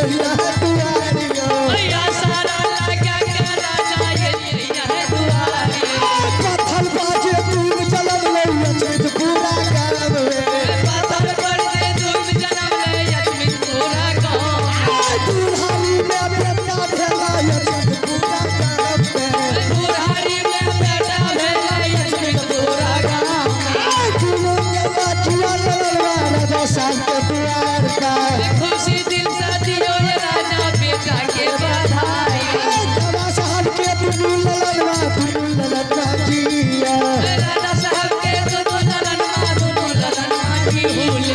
एलियै है दुआरियो। मैया सारा लगा के राजा एलियै है दुआरी। पत्थर बाजे दूब जलम ले अचमित पूरा गाँव में। पत्थर पर जे दूध जनम ले अचमित पूरा गाँव। दुल्हारी में बेटा भेला अचमित पूरा गाँव में। बुढ़ारी में बेटा भेलै अचमित पूरा गाँव। दुनू के जिया ललवा राजा साहब के दुआर पर। खुशी दिल से दियो ये राजा बेटा के बधाई। राजा साहब के दुनू ललवा दुनू ललवा जिया। राजा साहब के दुनू ललनमा दुनू ललनमा की हुली।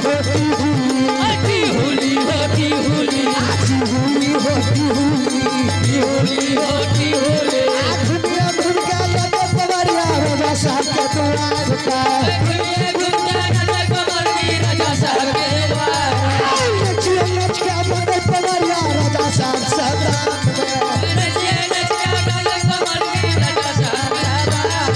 होती हुई अटी हुली होती हुली। हुई होती हुई होली होती हुली। दुनिया घूम के लगे पवरिया राजा साहब के दुआर पर। घूमिए घूम के नजर कमर राजा साहब के द्वार। नचिए नच के मगर पवरिया राजा साहब सदाम में। नचिए नच के नजर कमर राजा साहब के द्वार।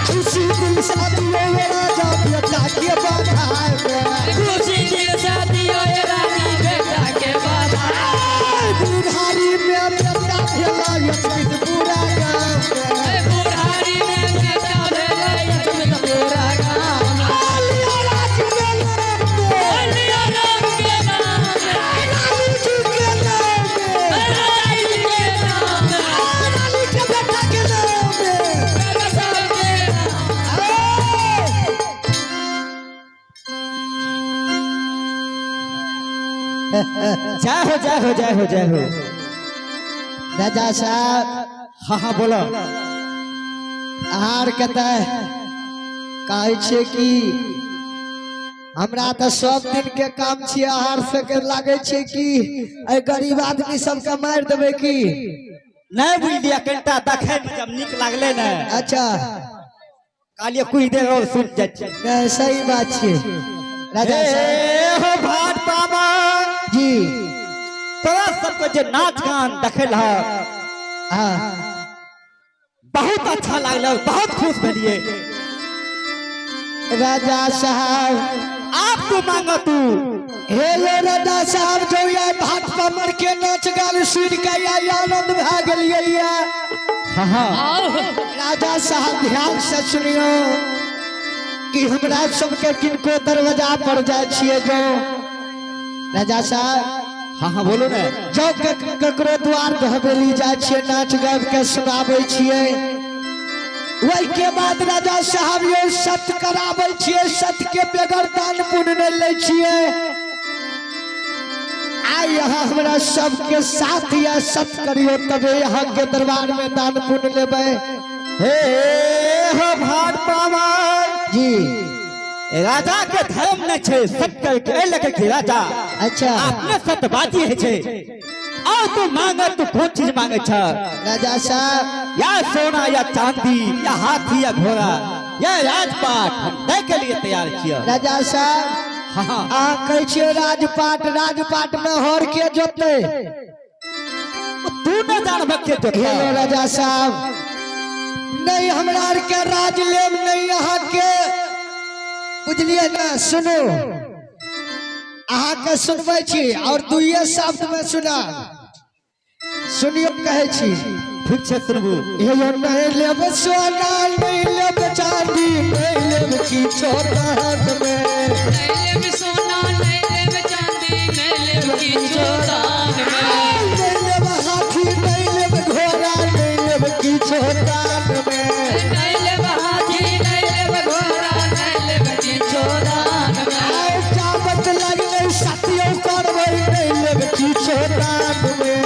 खुशी दिल से दियो ये राजा बेटा के बधाई में। खुशी दिल से दियो ये रानी बेटा के बधाई। बुढ़ारी में बेटा भेला अचमित पूरा गाँव में। बुढ़ारी में बेटा भेलै अचमित पूरा गाँव। लिया राज के नाम में, लिया राम के नाम में, रानी जी के नाम में, राजा जी के नाम में, रानी के बेटा के नाम में। राजा साहब के नाम। जय हो जय हो जय हो जय हो। राजा साहब। हाँ हाँ बोलो। आर कतऽ कहै छियै कि हमरा तऽ सब दिन के काम छियै, आहार सबके लागै छै कि एहि गरीब आदमी सबके मारि देबै की। नहीं बुझलियै, कनिटा देखै मे जब नीक लागलै ने। अच्छा। कहलियै कुछ देर और सुन जाइ छियै। नहि, सही बात छियै राजा साहब। हे हो भाट बाबा जी। तोरा सबके जे नाच गान देखै लह हाँ। बहुत अच्छा लागल, बहुत खुश भेलियै। राजा साहब आब तू मांग तू। हे यो राजा साहब, जो ये भाट पमर के नाच गान सुन के आई आनंद भए गेलियै ये। हाँ हाँ। आओ। राजा साहब ध्यान से सुनियो कि हमरा सबके किनको दरवाजा पर जाइ छियै जो राजा साहब। हाँ हाँ बोलो ने। जो ककरो द्वार हवेली जाइ छियै, नाच गाबि के सुनाबै छियै, ओहि के बाद राजा साहब यो सत कराबै छियै, सत के बगैर दान पुण्य नहि लै छियै। आइ यहाँ हमरा सबके साथ या सत करियो तबे यहाँ के दरबार में दान पुण्य लेबै। हे हो भाट बाबा जी। राजा के धर्म न छै सत्य करके, एहि लके कि राजा अच्छा। अपने सत्यवादी है छै। और तू मांगे तू कोन चीज मांगे छ? राजा साहब या सोना या चांदी या हाथी या घोड़ा या राजपाट, हम दै के लिए तैयार छियै। राजा साहब हाँ हाँ। अहाँ कहै छियै राजपाट, राजपाट में हर के जोतै? तू न जानब के जोतै। हेलो राजा साहब, नहीं हमरा आर के राज लेब नहीं अहाँ के, बुझलियै ने? सुनू, अहाँके सुनबै छी और दुइये शब्द में सुना सुनियो कहै छी। ठीक छै सुनबू। हे यो नहीं लेब सोना, नहीं लेब चांदी, नहीं लेब किछो दान में। नहीं लेब सोना, नहीं लेब चांदी, नहीं लेब किछो दान में। नहीं लेब हाथी, नहीं लेब घोड़ा, नहीं लेब किछो दान में। नहीं लेब हाथी, नहीं लेब घोड़ा, नहीं लेब किछो दान में। आइ जाबत लगलै सत्यो करबै, नहीं लेब किछो दान में।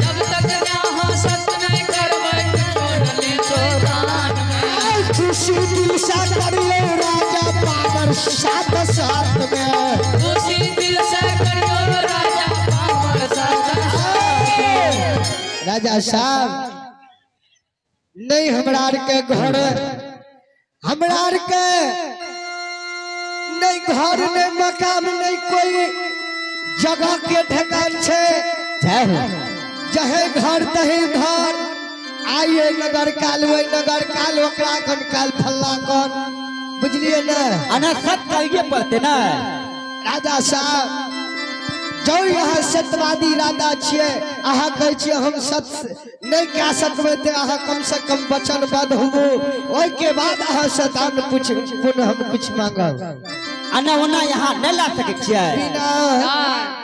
जब तक यहाँ सत्य नहीं करबै, किछो न किछो दान में। आइ खुशी दिल से करियो राजा पावर साथ साथ में। खुशी दिल से करियो राजा पावर साथ साथ में। राजा साहब नहीं हमरा आर के घर, हमरा आर के नहीं घर, नहीं मकान, नहीं कोई जगह के ठेकान छै। जय हो। जहे घर तहे घर, आइए नगर काल वही नगर काल, ओकरा कन काल फल्ला कन, बुझलिए ने? अना सत करिए पड़ते ना। राजा साहब जौ यहाँ सत्यवादी राजा छियै, अहाँ कहै छियै हम सत्य नहि कए सकबै, तऽ अहाँ कम से कम वचनबद्ध हुबू, ओहिके बाद अहाँ से दान पूछ पुनः हम कुछ मांगब। आना ओना यहाँ नहीं ला सकै छियै। बिना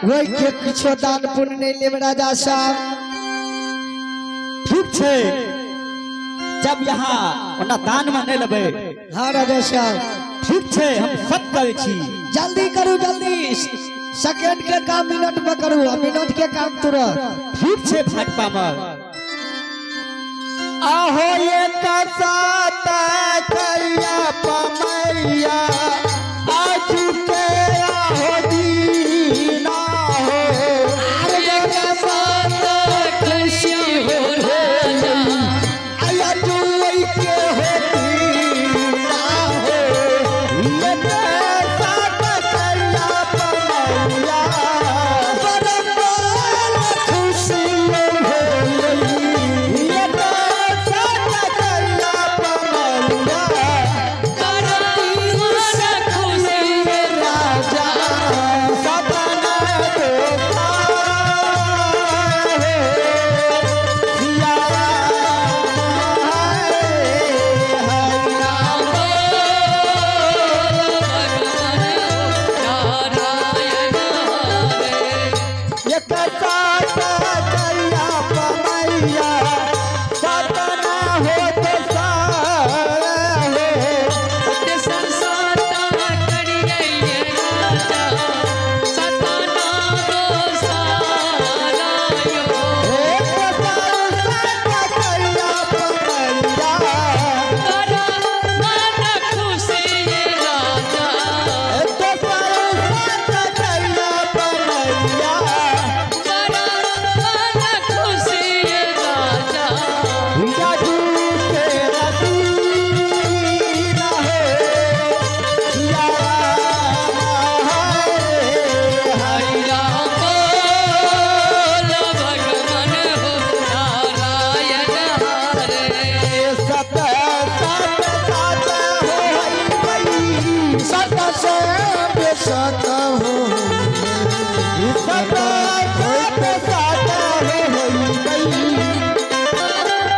ओहिके किछो दान पुण्य नहि लेब राजा साहब। ठीक छै, जब यहाँ ओना दान में नहीं लेबै। हाँ राजा साहब। ठीक छै, हम सत करै छी। जल्दी करू जल्दी, सेकेंड के काम मिनट में करू आ मिनट के काम तुरंत। ठीक छै भाट पामर। आहो एक सात कैया पमैया आजू के आहो दीना हो। खुशी हो राजा। आया जुई के हो दीना हो। एक सात कैया पमैया बरबर खुशी हो। एक सात कैया पमैया खुशी राजा सपना देखा है सिया हरि राम भगवान नारायण हरे। एक सात कैया पमैया सपना होत सारे। सत्य करियै राजा सतना दोसारायो। एक सात कैया पमैया करा मन खुशी राजा। एक सात कैया पमैया करा मन खुशी राजा। जादू के रसीना है सिया हरे। हरि राम बोल भगवान हो नारायण हरे। सत सत सात हो गई। सत से सत हो। सत सत सात हो गई।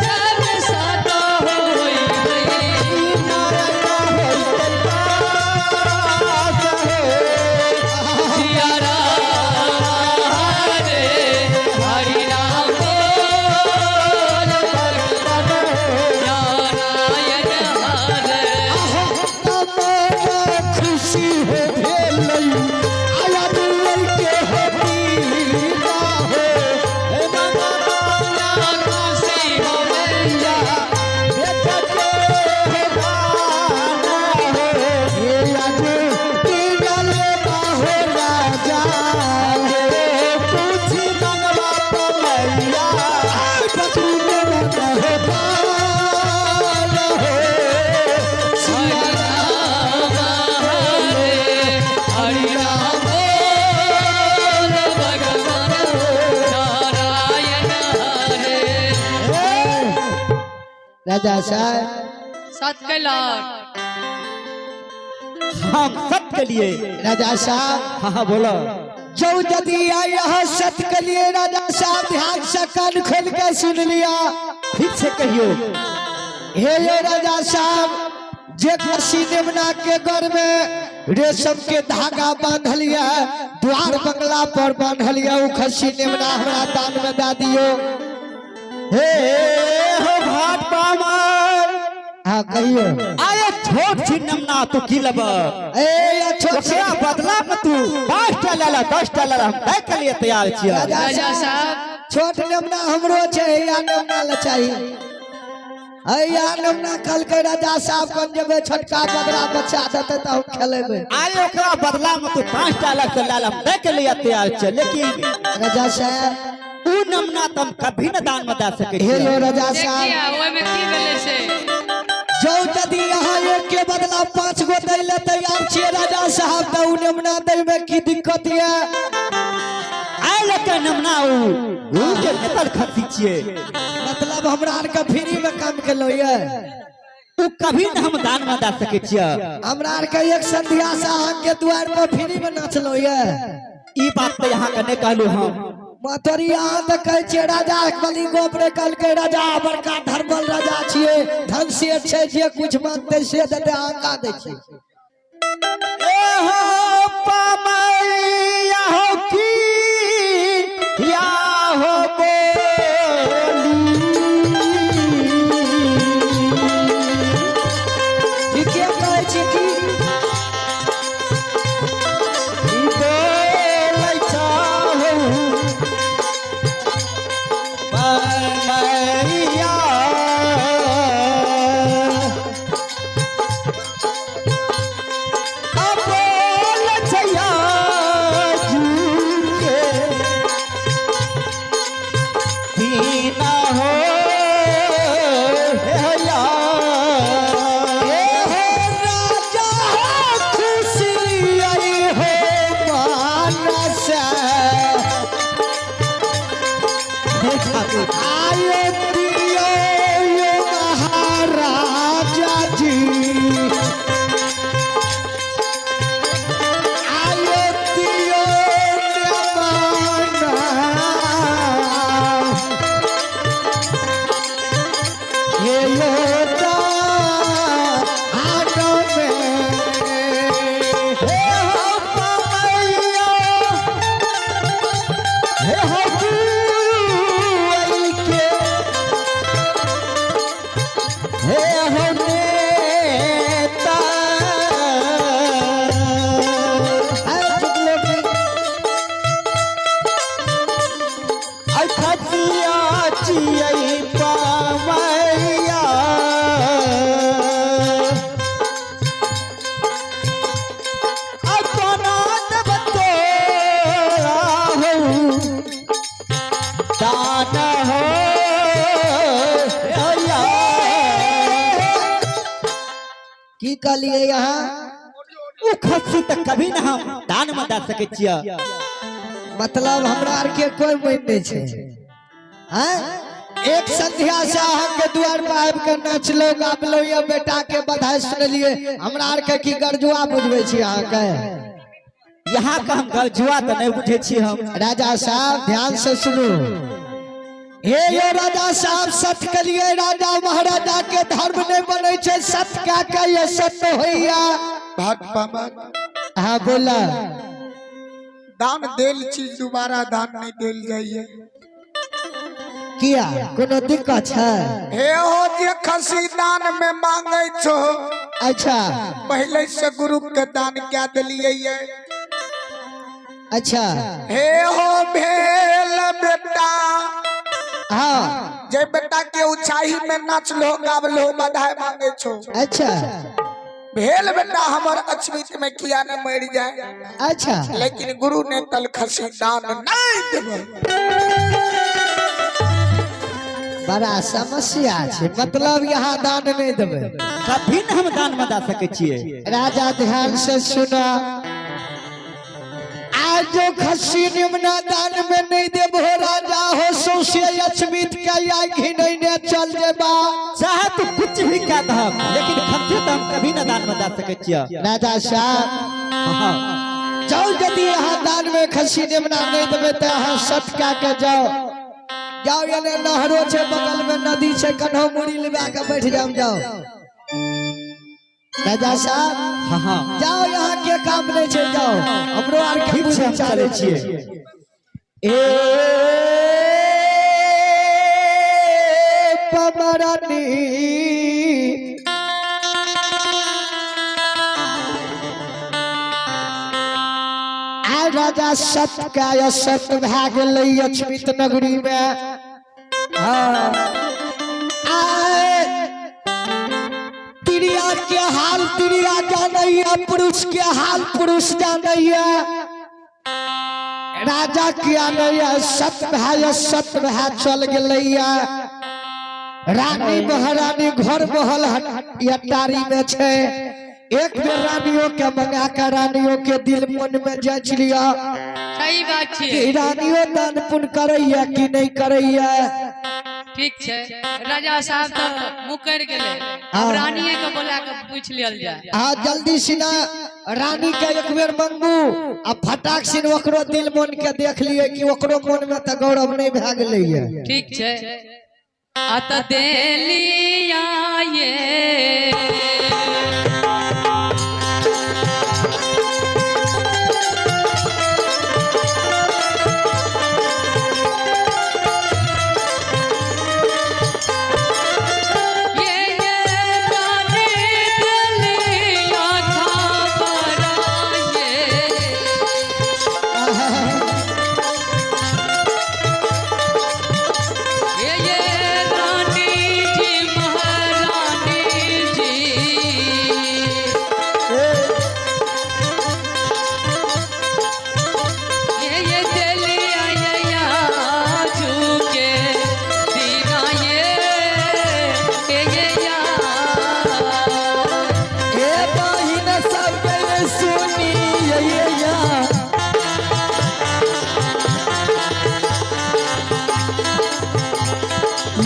जब सत होई गई। नारद होई पास है। सिया राम हरे। हरि राम बोल भगवान नारायण हरे। खुशी हो भेलै आया दुई के हो दीना हो। हे भगवान खुशी हो मैया। बेटा के हो गाना हो। हे आज तीनल बाहो राजा। कुछ मंगवा पमैया बकरी में हो बाल हो। हरि राम हरे। हरि राम बोल भगवान नारायण हरे। राजा साहब सत कैलाश। हम सब के लिए राजा साहब। हाँ हाँ बोलो। जो यदि यहाँ सत के लिए राजा साहब ध्यान से कान खोल के सुन लिया। ठीक से कहियो। हे यो राजा साहब, जे खसी नेमना के घर में रेशम के धागा बांधल यऽ, द्वार बंगला पर बांधल यऽ, उ खसी नेमना हमरा दान में दऽ दियो। हे हो भाट पामर। हाँ कहियो। अरे छोट छी नमना तू की लब। ए या छोट ओकरा बदला में तू 5 टा ले ला, 10 टा ले ला, हम दै के लिए तैयार छियै। राजा राजा साहब साहब। छोट नेमना हमरो छै, या नेमना ले चाही। या नेमना कहलकै राजा साहब कन जेबै, छोटका बदरा बच्चा देतै तऽ हम खेलेबै। अरे ओकरा बदला में तू 5 टा अलग से ले ला, हम दै के लिए तैयार छियै, लेकिन राजा साहब ऊ नमना त हम कभी न दान में दे सकै हे यो छियै। राजा साहब। देखिए ओहिमे की भेलै से। जो यदि यहाँ एक के बदला 5 गो दै ले तैयार छियै राजा साहब, तऽ उ नेमना दै में की दिक्कत यऽ? आइ लके नमना ऊ ऊ के नेतल खसी छियै। मतलब हमरा आर के फ्री में काम केलहुँ यऽ। ऊ कभी न हम दान में दे सकै छियै। हमरा आर के एक संध्या से अहाँ के द्वार पर फ्री में नाचलहुँ यऽ। ई बात तो यहाँ के नहीं कहलू हम। मतरी अहाँ तऽ कहै छियै राजा बलि गोप रे कहलकै राजा बड़का धर्मल राजा छियै, धन से छै, जे कुछ मांगतै से देतै, अहाँ का दै छियै? ए हो पमैया हो की या हो बोली। ठीके कहै छी की? बोलै चाहू पमैया बोल छैया झूके दीना हो हे या। ए हो राजा खुशी आई हो मानस हे ठाकुर आयो दियो यो महाराजा जी, आयो दियो ने हे यो आनो में। हे हो पमैया हे हो गुरुअई के हे हो नेता। आयो चुकलो की ऐ खजिया चियै पमैया अपना देव तोरा हौ दान हो या। की कहलिए यहाँ? उ खस्सी तऽ कभी न हम दान में दऽ सकै छियै। मतलब हमरा आर के कोई मोन नहीं छै हैं? एक संध्या से अहाँ के द्वार पर आबि के नचलो गाबलो या बेटा के बधाई सुनलिए, हमरा आर के की गरजुआ बुझबै छी अहाँ के? यहाँ के हम गरजुआ तऽ नहि बुझै छी हम। राजा साहब ध्यान से सुनू। हे यो राजा साहब, सत्य के लिए राजा महाराजा के धर्म नहीं बनै छै, सत्य क्या के ये सत्य होइया। भाग पामन। हाँ बोला। दान देल चीज दोबारा दान नहीं देल जाइए। किया, कोनो दिक्कत है? हे हो जे खसी दान में मांगे छो। अच्छा। पहले से गुरु के दान क्या दिलिए ये। अच्छा। हे हो भेल बेटा। हाँ। जे बेटा के ऊंचाई में नाच लो गावलो बधाई मांगे छो। अच्छा। भेल बेटा हमर अछमित में किया न मर जाए। अच्छा। लेकिन गुरु ने तल खसी दान नहीं देबो। बड़ा समस्या छै, मतलब यहाँ दान नहीं देबै। कभी न हम दान में दऽ सकै छियै। राजा ध्यान से सुना, आज जो खस्सी निम्ना दान में नहीं देबो राजा हो सौसे अछमित के या घिनैने चल जेबा। चाहे तू कुछ भी कह दहक, लेकिन खस्सी तऽ हम कभी न दान में दऽ सकै छियै। राजा साहब हाँ। जाओ, यदि यहाँ दान में खस्सी निम्ना नहीं देबै तऽ अहाँ सत कए के जाओ, जाओ एने नहरो छै, बगल में नदी छै, कन्हो मुड़ी लिबा के बैठ जाओ, जाओ राजा साहब। हाँ हाँ। जाओ, यहाँ के काम नहीं छै, जाओ, हमरो आर के ठीक छै, हम चलै छियै। ए पमरनी आ राजा सत्य का सत्य भए गेलै अछमित नगरी में। हाँ आए तिरिया के हाल तिरिया जानैया, पुरुष के हाल पुरुष जानैया, राजा किया नहीं सत भाई सत भाई चल गेलैया। रानी महारानी घर महल अटारी में छै, एक बेर रानियों के मंगा के रानियों के दिल मन में जांच लिया। सही बात कि छै। रानियों दान पुण्य करैया कि नहीं करैया। ठीक छै, राजा साहब तऽ मुकरि गेलै। आब रानीए के बोला के पूछि लेल जाय। हाँ, जल्दी सिना रानी के एक बेर मंगू आ फटाक सिन ओकरो दिल मन के देख लिए कि ओकरो मन में तऽ गौरव नहीं भए गेलै ये। ठीक छै, अत देलिया ये ये ये रानी देलिया खबर ये ये ये रानी जी महारानी जी ये ये दिलिया ये या झुके दीना ये ये ये या हे बहिन सबके सुनी ये या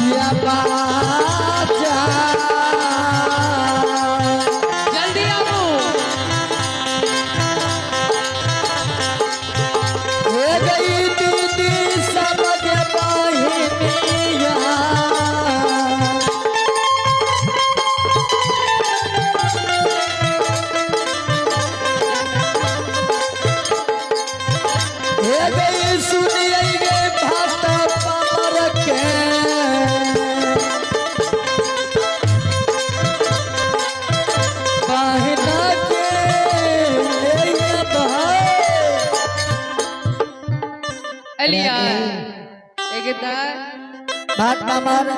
या बाजा। जल्दी आबू। हे गई दीदी सबके बहिनिया। हे गई सुनिए गे भात पामर के बहिना के ये भाई। एलिया एक भात पामर।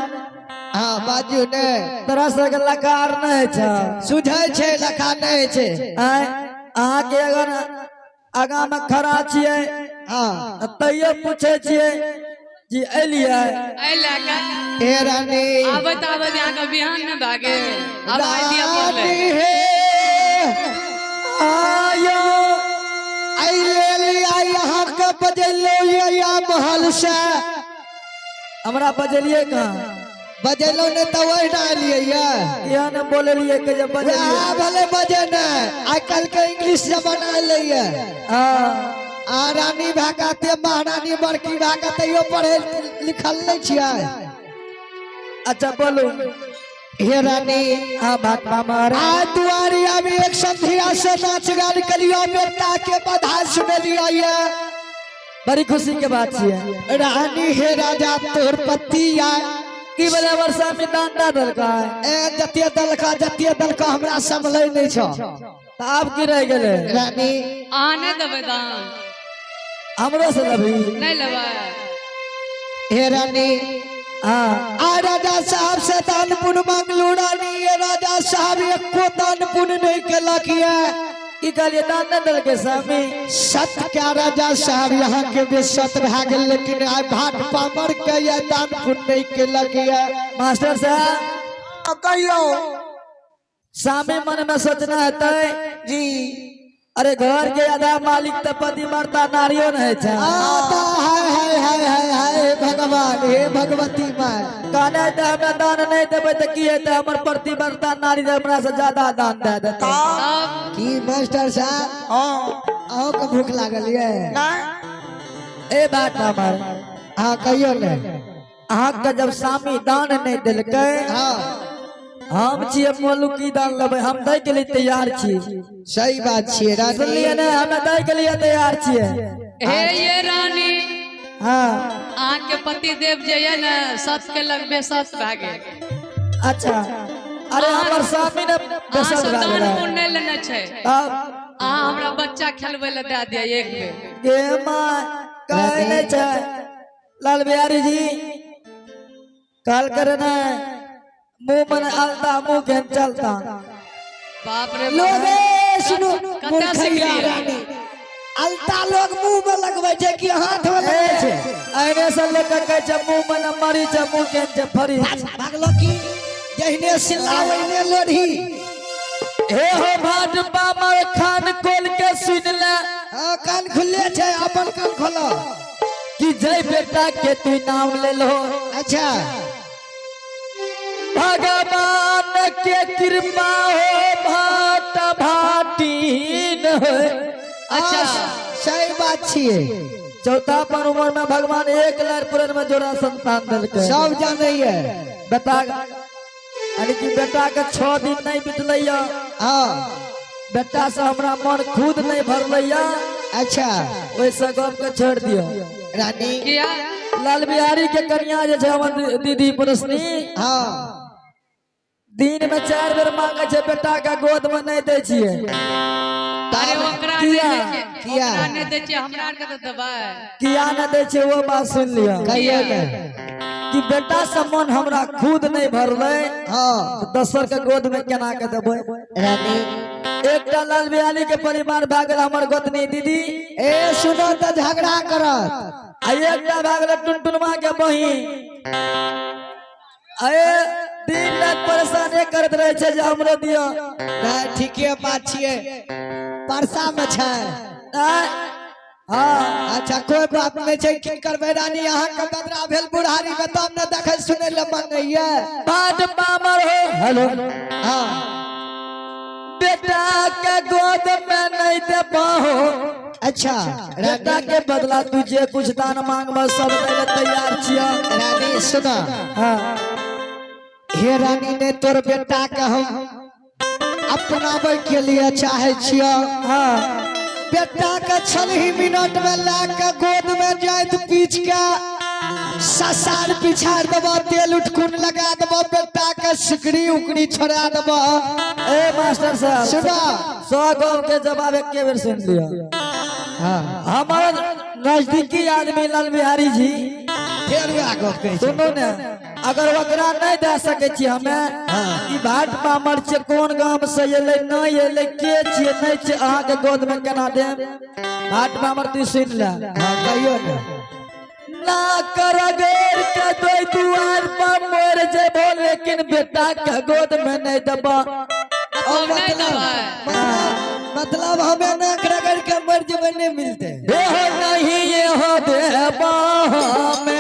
हाँ, बाजू ने। तोरा सबके लकार नहि छ। सुझै छै, लखा नहीं छै। आँय, अहाँके अगर आगाँ मे खड़ा छियै हाँ तैयो पूछै छियै जी एलियै। एला का हे रानी। आबत आबत यहाँ के बिहान न भागे, अब आइ दिया पड़लै। रानी हे आयो आई ले लिया यहाँ के बजेलो ये या महल से। हमरा बजेलियै कहाँ? बजेलो ने तऽ वही ना एलियै ये। किया ने बोललियै के जे बजेलियै? वएह भले बजे ने, आइ काल्हि के इंग्लिश जमाना एलै ये। हाँ। आ रानी भए के एते महारानी बड़की भए के तैयो पढ़े लिखल नहि छियै। अच्छा बोलू। हे रानी। हाँ भात मामा। आ दुआरी अभी एक संधिया से नाच गान कलियो, बेटा के बधाई सुनलियो ये। बड़ी खुशी के बात छियै। रानी हे राजा तोर पति आय। की बोले हमर स्वामी दान दऽ देलकै? ए जतिये दलका जतिये दलका हमरा संभलै नहि छौ। तऽ आब की रहि गेलै? रानी। अहाँ नहि देबै दान? हमरो से लेबही? नहि लेबै। हे रानी। हाँ। आ राजा साहब से दान पुण्य मांगलू रानी, ये राजा साहब एको दान पुण्य नहीं केलक ये। की कहलियै, दान नहि देलकै स्वामी? सत क्या राजा साहब यहाँ के भी सत भए गेल, लेकिन आइ भाट पामर के ये दान पुण्य नहीं केलक ये। मास्टर साहब। कहियो। स्वामी मन में सोचना हेतै जी। अरे घर के आधा मालिक तऽ पति मरता नारियो ने छै। आता हाय हाय हाय हाय हाय भगवान, हे भगवती माय। कहने तऽ हमरा दान नहि देबै तऽ की हेतै, हमर प्रतिवर्ता नारी तऽ हमरा से ज्यादा दान दए देतै। तब की मास्टर साहब? हाँ। अहूँ के भूख लागल ये? नहीं। ए बात हमर। हाँ, कहियो ने। अहाँके जब स्वामी दान नहि देलकै, हाँ। हम छियै मोलू की दान लेबै, हम दै के लिए तैयार छी। सही बात छियै रानी। सुनलियै ने, हम दै के लिए तैयार छियै। हे ये रानी। हाँ। अहाँ के पति देव जे ये ने सत के लगबे सत भए गेल। अच्छा, अरे हमर स्वामी ने अहाँ बेसत सब भए दान गेलै। पुण्य नहि लेने छै। तब अहाँ हमरा बच्चा खेलबै लए दए दिअ एक बेर। गे माँ कहै नहि छै लाल बिहारी जी, कहल करे ने मुंह मन अलता मुंह के चलता। बाप रे। लोग ए, सुनू। कतऽ मूर्खैया सिखलियै? रानी, अलता लोग मुंह में लगबै छै कि हाथ में लगबै छै? अहिने से लोक कहै छै मुंह मन मरी छै मुंह के छै फरी। भागलो की जहिने सिल्ला ओहिने लोढ़ी। हे हो भाट बामर, खान खोल के सुन ले। हाँ, कान खुलले छै, अपन कान खोलो। कि जय बेटा के तू नाम ले लो। अच्छा। भगवान के कृपा हो भाट भाटीन हो। अच्छा। सही बात छियै। चौथापन उम्र में भगवान एक लड़ पुरन में जोड़ा संतान देलकै। सब जानैये। बेटा यानी कि बेटा के 6 दिन नहीं बितलैया। हाँ। बेटा से हमरा मन खुद नहीं भरलैया। अच्छा। ओहिसे गप के छोड़ दियो। रानी। किया? लाल बिहारी के कन्या जे छै हमर दीदी पड़ोसनी। हाँ। दिन में 4 बेर मांगे छै बेटा के गोद में नहीं दै छियै। अरे ओकरा नहीं किया? दै छियै। किया? ओकरा नहीं दै छियै, हमरा आरके तऽ देबै। किया न दै छियै वो बात सुन लिअ। कहियो ने। कि बेटा से मन हमरा खुद नहीं भरलै। हाँ। तऽ दोसर के गोद में केना के देबै? रानी। एकटा लाल बिहारी के परिवार भए गेल हमर गोतनी दीदी। ए सुनो तऽ झगड़ा करत। आ एकटा भए गेल टुनटुनमा के बहिन। अरे दिन रात परेशाने करैत रहे छै जे हमरो दिअ। नहीं ठीके बात छियै। परसा में छै। आँय? हाँ। अच्छा कोई बात नहीं छै, की करबै रानी? अहाँ के बदरा भेल बुढ़ारी में तब ने देखै सुनै लए मंगैया। बाट पामर हो। हेलो। हाँ। बेटा के गोद में नहीं देबहो। अच्छा। बेटा रानी। के बदला तू जे कुछ दान मांगब सब दै लए तैयार छियै। रानी सुना। हाँ। हे रानी ने तोर बेटा के हम अपनाबै के लिए चाहे छियै। हाँ। बेटा के छलही मिनट में ला के गोद में जाइत पीछ के ससार पिछाड़ देबो, तेल उठकुन लगा देबो, बेटा के सिकड़ी उकड़ी छोड़ा देबो। ए मास्टर साहब सुना। 100 गप के जवाब एक बेर सुन लिअ। हाँ। हमार नजदीकी आदमी लाल बिहारी जी। फेर वएह गप कहै छै। सुनू ने, अगर ओकरा नहीं दे सके छी हमे। हाँ। ई भाट पामर छै, कोन गाम से एलै नहीं एलै, के छियै नहीं छियै, अहाँ के गोद में केना देब? भाट पामर तू सुन ले। हाँ कहियो ने। ना कर गैर के दो दुआर पर मर जेबो, लेकिन बेटा के गोद में नहीं देबो। मतलब नहीं देबै। मतलब हमें ना रगड़ के मर जेबै नहीं मिलते। हे हो नहीं ये हो देबो हमें।